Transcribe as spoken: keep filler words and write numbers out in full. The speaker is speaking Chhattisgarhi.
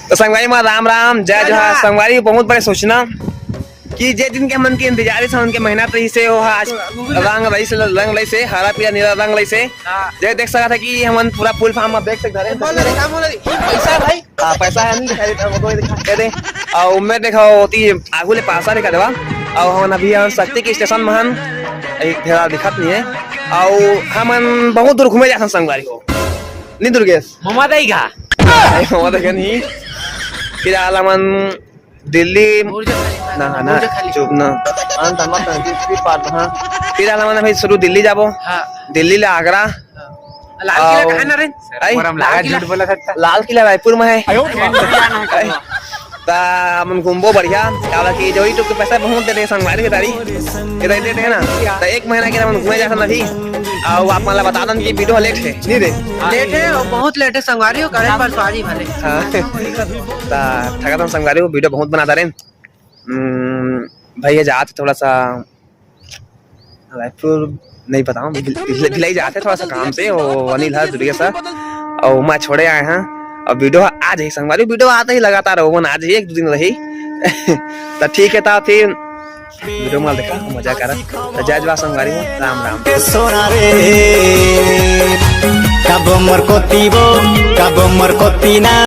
तो संगवारी मन राम राम, जय जोहार। संगवारी, बहुत बड़े सूचना कि जे दिन के हमन के इंतजार से, हमन के मेहनत रहिसे, वो आज रंग रहिसे, रंग रहिसे, हरा पीला नीला रंग रहिसे। हाँ। जे देख सकत हे कि हमन पूरा फुल फॉर्म में देख सकत हन। बोल रे, का बोल रे? पैसा भाई। हाँ, पैसा है, नहीं दिखाई देता, वो तो दिखा दे। और मैं देखा होती आगू ले पासा दिखा देवा। और हमन अभी हमन शक्ति के स्टेशन में हन, एक घेरा दिखत नहीं है। और हमन बहुत दूर घूमे जाथन संगवारी हो, नहीं दुर्गेश? ममा दाई का? नहीं, ममा दाई का नहीं। फिलहाल हमन दिल्ली। बुर्ज खलीफा, ना, ना, बुर्ज खलीफा। चुप ना। अंत मत कर, फिर, फिर पार, हाँ। फिलहाल हमन अभी शुरू दिल्ली जाबो। हाँ। दिल्ली ले आगरा। हाँ। लाल किला आओ। कहाँ ना रे? आई? मोर हम लाल लागा किला। झूठ बोला सकता। लाल किला रायपुर में है। आयो। ता हमन घूमबो बढ़िया, काबर कि जो YouTube के पैसा बहुत दे रहे संगवारी के तारी, ये दे देते हैं ना, तो एक महीना के हमन घूमे जाथन अभी। और आप मन ला बता दन कि वीडियो लेट है, नहीं रे? लेट है और बहुत लेट है संगवारी हो, करे पर सॉरी भले। हाँ। ता थका था संगवारी हो, वीडियो बहुत बना रहे। हम्म, भैया जात थोड़ा सा रायपुर नहीं बताऊँ, भिल-, भिल-, भिलाई जाते थोड़ा सा काम से, वो अनिल है दुर्गेश है, और मैं छोड़े आए हैं। अब वीडियो आ जाही संगवारी, वीडियो आते ही लगातार हो, आज ही एक दो दिन रही। तो ठीक है, था फिर वीडियो में देखा, मजा करा। तो जय जवान संगवारी हो, राम राम। सोना रे, कब मोर कोती वो, कब मोर कोती ना।